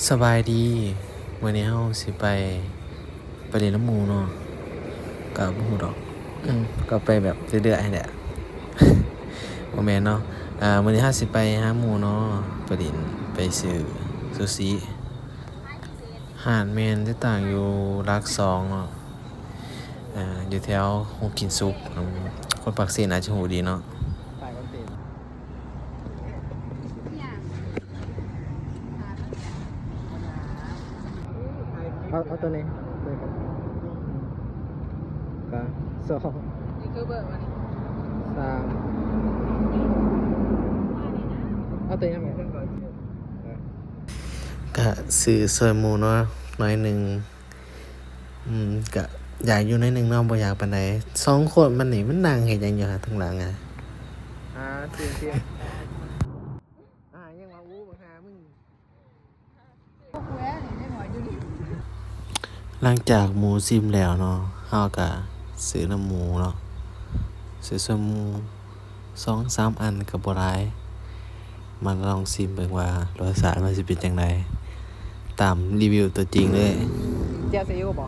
ສະບາຍດີ ມື້ນີ້ເຮົາຊິໄປ ໄປຫຼິ້ນນຳໝູ່ເນາະ ກະບໍ່ຮູ້ດອກ ອືມ ກະໄປແບບເລື້ອຍໆຫັ້ນແຫຼະ ບໍ່ແມ່ນເນາະ ອາ ມື້ນີ້ເຮົາຊິໄປຫາໝູ່ເນາະ ໄປຫຼິ້ນ ໄປຊື້ຊູຊິ ຮ້ານແມ່ນຈະຕັ້ງຢູ່ຫຼັກສອງເນາະ ເອີ ຢູ່ແຖວຫົວກິນສຸກ ອືມ ຄົນປາກເຊນອາດຈະຮູ້ດີເນາະ ເອົາ ເອົາໂຕນີ້ ກະສອງ ສາມ ເອົາໂຕນີ້ ກະຊື້ຊ່ອຍໝູ່ເນາະ ໜ້ອຍໜຶ່ງ. ອືມ ກະຢາກຢູ່ໜ້ອຍໜຶ່ງເນາະ ບໍ່ຢາກປານໃດ ສອງຄົນມັນນີ້ ມັນນັ່ງເຮັດຫຍັງຢູ່ຫາທາງຫຼັງອະ ຫາຊື່ ຫາຫຍັງວະ ອູ້ ບັກຫ່າມຶງ. ຫຼັງຈາກໝູ່ຊິມແລ້ວເນາະ ເຮົາກະຊື້ນຳໝູ່ເນາະ ຊື້ຊ່ອຍໝູ່ ສອງສາມອັນກະບໍ່ຫຼາຍ ມາລອງຊິມເບິ່ງວ່າລົດຊາດມັນຊິເປັນຈັ່ງໃດ ຕາມຣີວິວຕົວຈິງເລີຍ. ແຈ່ວຊີອິ້ວບໍ?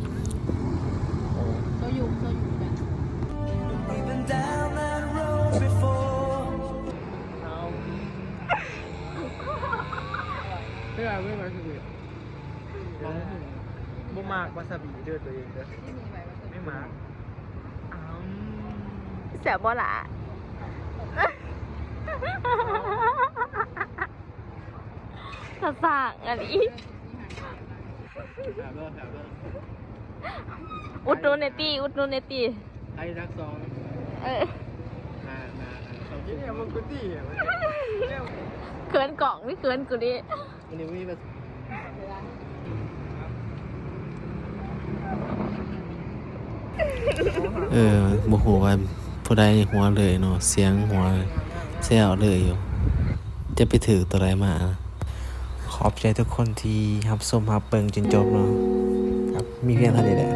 ໂຊຍຸ ໂຊຍຸ ບໍ່ມັກວາຊາບິເດີ ຕົວເອງເດີ ໄມ່ມັກ. ແຊບບໍ່ລະ? ຕາສ້າງອີ່ຫຼີ ອຸດໜູນແດ່ຕິ ອຸດໜູນແດ່ຕິ ໄທລັກສອງ ເອີ ເຂີນກ້ອງນີ້ ເຂີນກູນີ້. ເອີ ບໍ່ຮູ້ວ່າຜູ້ໃດຫົວເລີຍເນາະ ສຽງຫົວແຊວເລີຍຢູ່ ຈະໄປຖືກໂຕໃດມາ. ຂອບໃຈທຸກຄົນທີ່ຮັບຊົມຮັບເບິ່ງຈົນຈົບເນາະ ມີພຽງເທົ່ານີ້ແຫຼະ.